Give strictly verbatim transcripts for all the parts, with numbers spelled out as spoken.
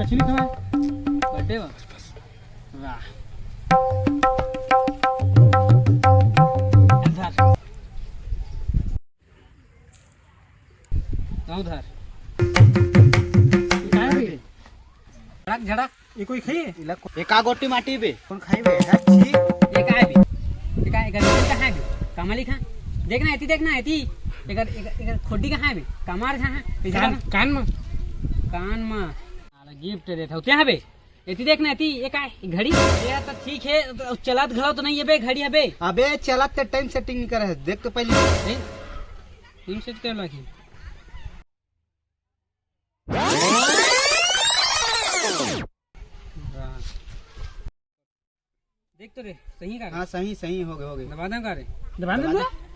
Chilli खाए। Birthday बा। वाह। धर। गाँव धर। ये काय बे? झड़क, झड़क। ये कोई खाइए? इला को-, ये का गोटी माटी बे? कौन खाई बे? हट, छी। ये काय बे? ये का, एकर निकल कहाँ है बे? कमाली खा। देख ना, एती देख ना, एती। एकर, एकर, एकर खोड्डी कहाँ है बे? कमार कहाँ है? पीछे कान, कान में। कान में। साला गिफ्ट देत हव। क्या है बे? एती देख ना, एती, ये का है? घड़ी? ये तो ठीक है, तो चलत घलो तो नहीं है बे, घड़ी है बे। अबे चलत ते टाइम सेटिंग नहीं करे है, देख तो पहले। नहीं, टाइम सेट कर लाखी। देख तो रे, सही का? हाँ, सही, सही, हो गए, हो गए। दबा दें का रे? दबा दें दबा तो? दे।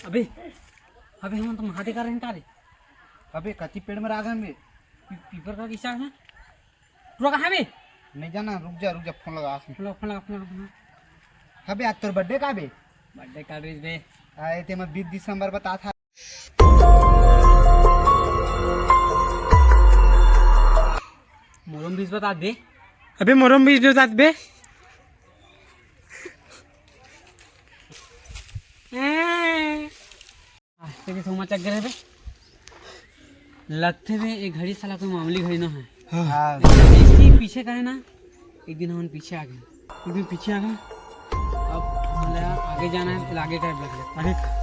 अबे, अबे, हम तो महादे का रहन का रे? अबे, कच्ची पेड़ में राग है बे। पी-, पीपर का किस्सा है? तू कहाँ बे? नहीं जाना, रुक जा, रुक जा, फोन लगा, आस में। फोन लगा, फोन लगा, फोन लगा। अबे, आज तोर बर्थडे का बे? बर्थडे का ड्रेस बे? आए थे, मैं बीस दिसंबर बता था। मोरम बीस बता दे। अबे मोरम बीस बता दे बे। तेरी थोमा चक गए बे। लगते बे एक घड़ी साला कोई मामूली घड़ी ना है। हाँ। ऐसे ही पीछे का है ना, एक दिन हम पीछे आ गए। एक दिन पीछे आ गए। अब हमारा आगे जाना है, फिर आगे टाइम लग जाता है। आगे।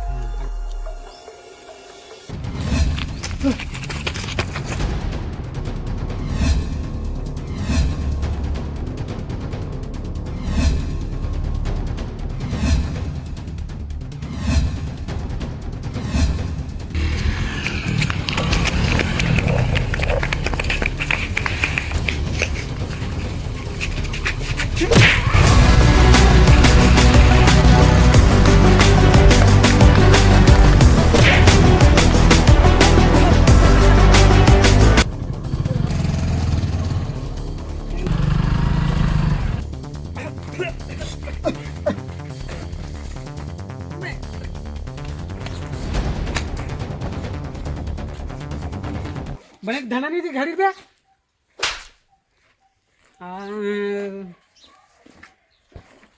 बने धना नहीं थी घड़ी पे। आ,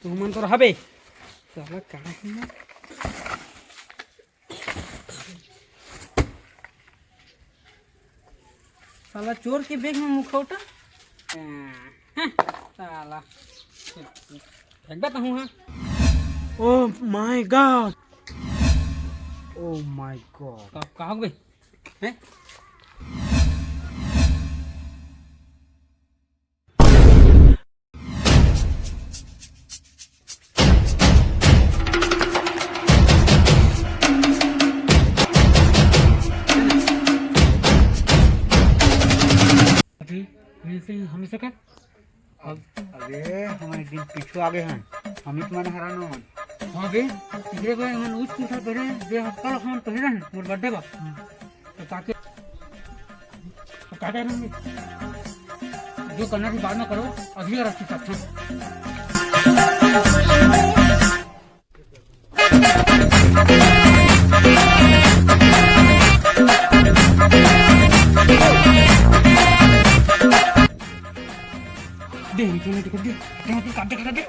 तुमन तो रहबे। साला कहाँ है ना? साला चोर के बैग में मुखौटा। हाँ, साला। फेंक देता हूँ, हाँ। Oh my God! Oh my God! का, का हो गई? हैं? अभी मिलते हैं हमेशा का। अब अरे, हम एक दिन पीछू आ गए हैं, हम ही तुम्हारे हराना हो। हाँ बे, इधरे बे, हम ऊँच पूछा करे, बे, हफ्ता हम पहले हैं, मोर बर्थडे बा। तो ताके, तो का कह रहे हैं? जो करना थी बाद में करो, अभी और अच्छी सब था। दे, दे, दे, दे, दे, दे, काट दे, काट दे।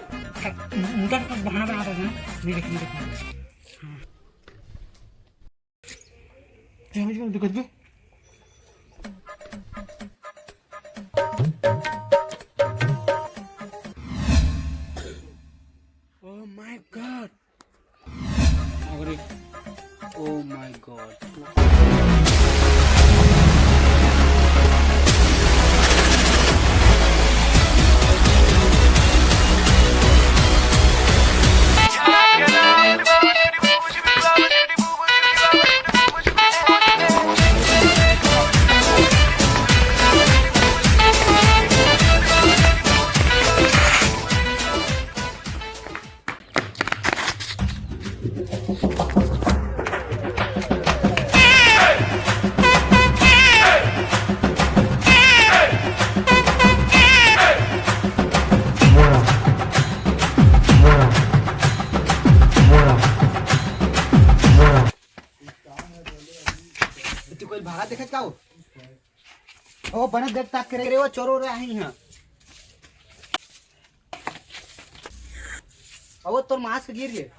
मुंडा तो बहाना बना दे ना। नहीं देख, नहीं देख। हाँ। जा, जा, जा, जा। Oh my God! अरे, oh my God! तू कोई भागा देखा का हो? ओ, बने देख ताक करे रे, वो चोर हो रहा है यहाँ। अब तोर मास्क गिर गे।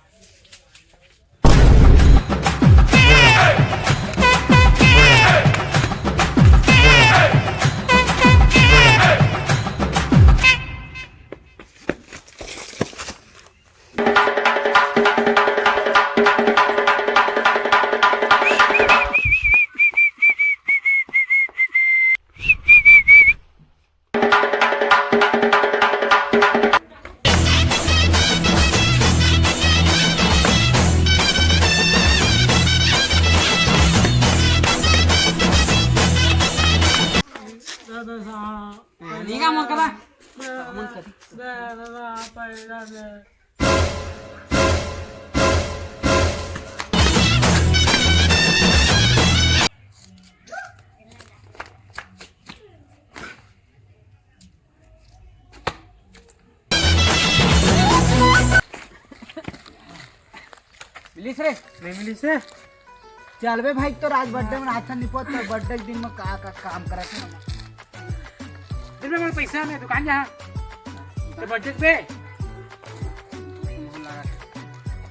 हाँ, नहीं का मोर करा। मिलिस रे? नहीं मिलिस रे। चल बे भाई, तो आज बर्थडे में हाथ निपट, तो बर्थडे के दिन में का का काम करत है? दिन में मोर पैसा में दुकान जा। तो बर्थडे पे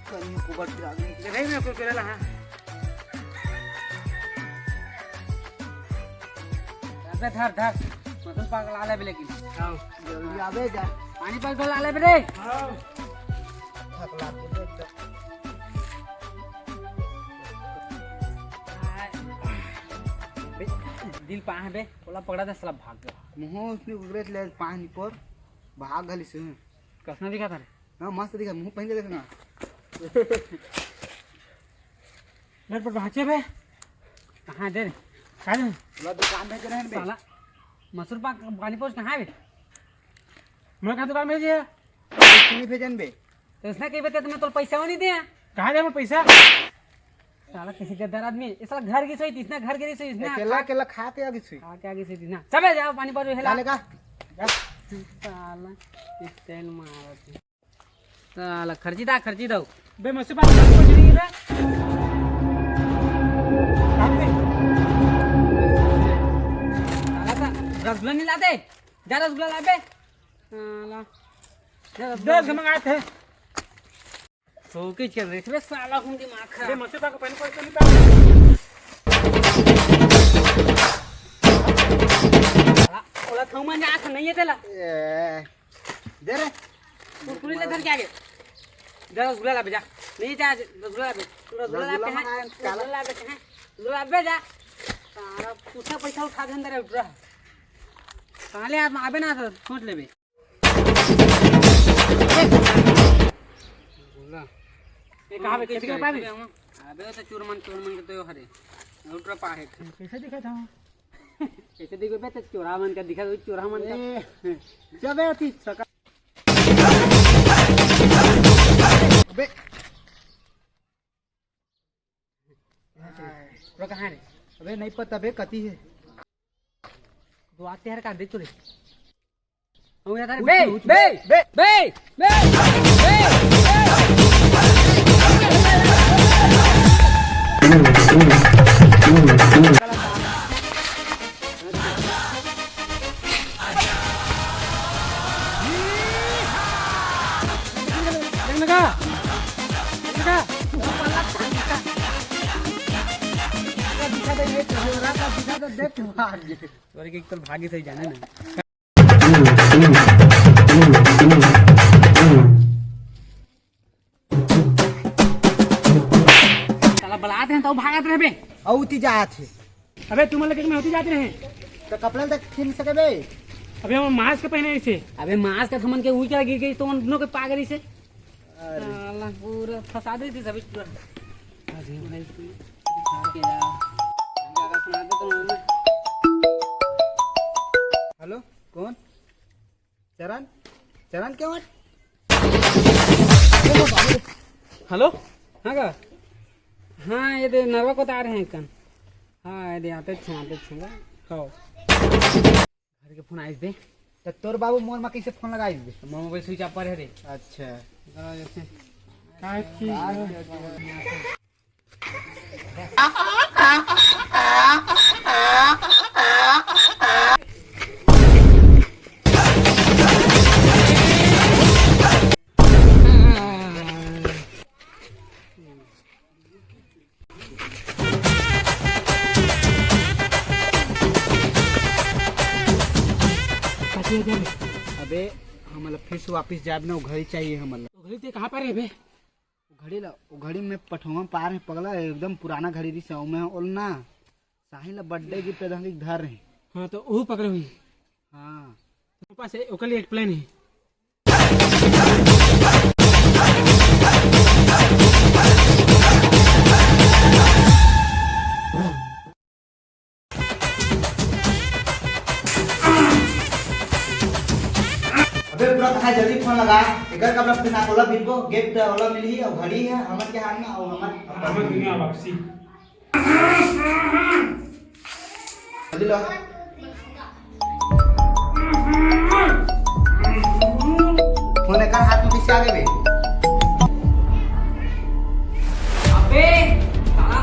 कहीं को बर्थडे आ गई। देखा ही मैं कुरकुरे ला, हाँ। अबे धर, धर। मतलब पागल आ ले बे लेकिन। आओ, जल्दी आबे जा। पानी पागल आ ले बे रे। आओ। थक लाग गए एकदम। बे, दिल पाए बे, ओला पकड़ा दे, साला भाग गया। मुँह उसने उगरे ले पानी पर भाग गली से। कसना दिखा था रे? हाँ, मस्त दिखा, मुँह पहन के देखना। मेरे पर पहुँचे बे। कहाँ दे रे? कहाँ दे? बोला दुकान में के रहन बे। साला, मसूर पाक पानी पहुँच कहाँ है बे? मैं कहाँ दुकान भेजे है? चीनी भेजन बे। तो इसने कही बे, तो मैं तो पैसा नहीं दिया। कहाँ दे मैं पैसा? साला किसी गद्दार आदमी, ये साला घर की सोई, इसने घर की नहीं सोई, इसने अकेला, खा अकेला खा के आ गई सोई। खा के आ गई सोई, इसने। चले जाओ, पानी पहुँच हेला। जाने का? जा। साला, स्टाइल मारत है। साला खर्ची दा, खर्ची दो। बे, मसी बात कर, कुछ नहीं है बे। साला का रसगुल्ला नहीं लाते? जा रसगुल्ला ला बे। साला। जा रसगुल्ला दस ला। मंगाए थे। सो के चल रहे थे बे, साला हम दिमाग खराब। बे, मसी बात को पहले कोई तो नहीं पाया। साला, ओला थौ मन जा, नहीं है तेला। ए। दे रे। कुरकुरे ले धर के आगे। जा रसगुल्ला ला बे जा। नहीं जा, रसगुल्ला ला बे। रसगुल्ला ला रसगुल्ला बे, मंगाए, काला। रसगुल्ला ला बे, हैं? रसगुल्ला ला बे जा। साला, उसका पैसा उठा दे अंदर उठ रहा। साले आप आबे ना तो सोच ले बे। रसगुल्ला। ये कहाँ पे, कैसे कैसे कर पाबे? अबे तो चोर मन, चोर मन के तो हरे। उठ रहा पाहे। कैसे दिखा था? कैसे दिखो बे, तो चोरा मन का दिखा दो, चोरा मन का। ए, जबे अति सका-, अबे। पूरा कहाँ रे? अबे नहीं पता बे, कती है। तो आते यार का देख तो रे। हम यार बे, उठ, उठ, बे, बे। बे, बे, बे, बे। तोरे के एक तो भागी सही जाने ना। साला बलात हैं तो भागत रहबे। अउ उती जात हे। अबे तुम लोग में होती जाते रहे। तो कपड़ा तक खींच सके बे। अबे हम मास्क पहने इसे। अबे मास्क हमन के उल्टा गिर गई तो उन दोनों के पागल इसे। अरे। साला पूरा फंसा दी थी सभी पूरा। अरे भाई, तू दिखा के जा। ज्यादा सुना दो तुम लोग में। हेलो, कौन? चरण? चरण के वाट? हेलो? हाँ का? हाँ, ये दे नरवा को तो आ रहे हैं कन। हाँ, ये दे आते छे, आते छे। हाँ। घर के फोन आइस बे। तो तोर बाबू मोर मा कैसे फोन लगाइस बे? मोर मोबाइल स्विच ऑफ पर है रे। अच्छा। करा जैसे। का की? बात क्या की? हाँ, अबे, हमन ला फिर से वापिस जाब ना, वो घड़ी चाहिए हमन ला। वो घड़ी ते कहाँ पर है बे? वो घड़ी ला, वो घड़ी में पठवा पार है पगला, एकदम पुराना घड़ी रहिस हे, ओमे ओल ना, साहिल ला birthday gift देहूं कहिके धर रहे। हाँ, तो वो पकड़े हुई। हाँ। तो पास है, ओकर लिए एक plan है। अबे पूरा कहाँ जल्दी फोन लगा, एकर कब रख ना ओला मिलबो, gift ओला मिलही, अउ घड़ी है हमर के हाथ में, अउ हमर हमर दुनिया वापसी। जल्दी ला। फोन एकर हाथ में किसे आगे बे? अबे, साला,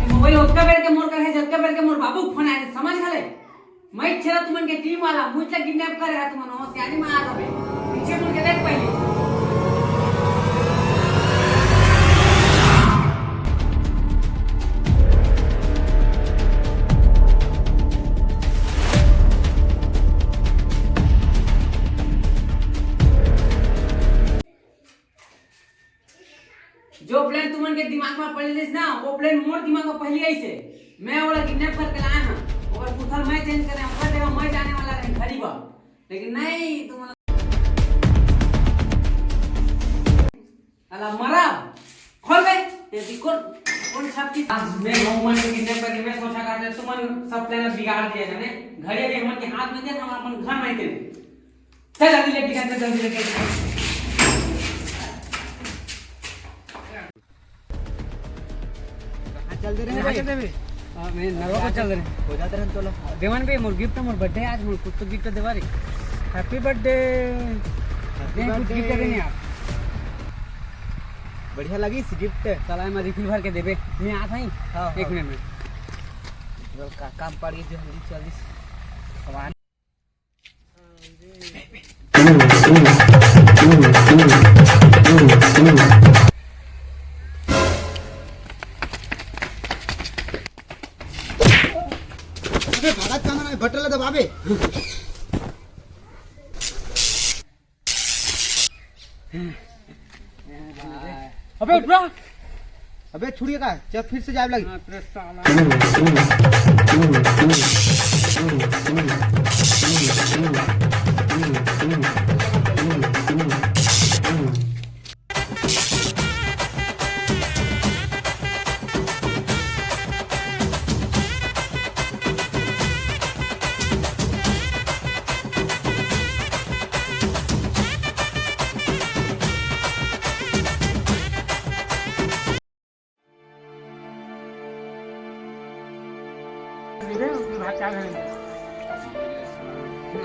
ये मोबाइल ओतका बेर के मोर कर है, जतका बेर के मोर बाबू के फोन आए, समझ घले? मैं छेरा तुमन के टीम वाला, मुझ ला किडनैप करे है तुमन, हो सियानी मार अबे। पीछे मुड़ के देख पहले। जो plan तुमन के दिमाग में पड़े रहिस ना, वो plan मोर दिमाग में पहले ही से। मैं ओला किडनैप करके लाए हूँ, ओकर पुथल मैं चेंज करे, ओकर जगह मैं जाने वाला रहे घड़ी बा, लेकिन नहीं, तुमन अला मरा। खोल बे, ये भी कौन, कौन छाप की? आज मैं नौ मन के किडनैप करके मैं सोचा करते, तुमन सब plan बिगाड़ दिया जाने। घड़ी अभी हमन के हाथ में दे, हम अपन घर में दे। चल जल्दी लेके जा, चल जल्दी लेके जा। कहाँ चल दे रहे हैं कहाँ भाई? चल दे बे? हाँ, मैं नरवा को चल दे रहे हैं। हो जाते रहे तो लो। देवन भाई, मोर gift, मोर birthday आज, मोर कुछ तो gift देवा रे। Happy birthday। Happy नहीं, कुछ birthday। Gift दे नहीं आप। बढ़िया लगी इस gift। चला, मैं refill भर के देबे। मैं आता ही। हाँ, एक हाँ। Minute में। चल, का-, काम पड़ गई, जल्दी, जल्दी। सामान। अबे भागत का मन है, बटन ला दबाबे। अबे उठ रहा। अबे छुड़िए का, जब फिर से जाए लगी। हाँ, तेरे साला।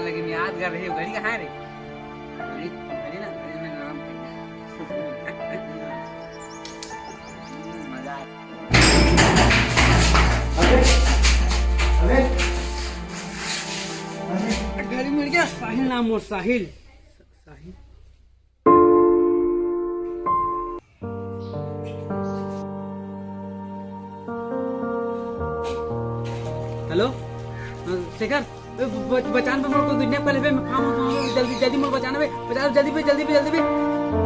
लेकिन याद कर रही हो, घड़ी कहाँ है रे? घड़ी, घड़ी ना, घड़ी में नरम पड़ गया। मजा आ गया। अबे, अबे, अबे। घड़ी मिल गया, साहिल नाम हो, साहिल। साहिल। हेलो, अ, शेखर, ए, ब-, ब-, बचान बे, मोर को किडनैप कर लेबे, मैं फार्म हाउस में हूँ, जल्दी, जल्दी मोर बचाना बे, बचा, जल्दी बे, जल्दी बे, जल्दी बे।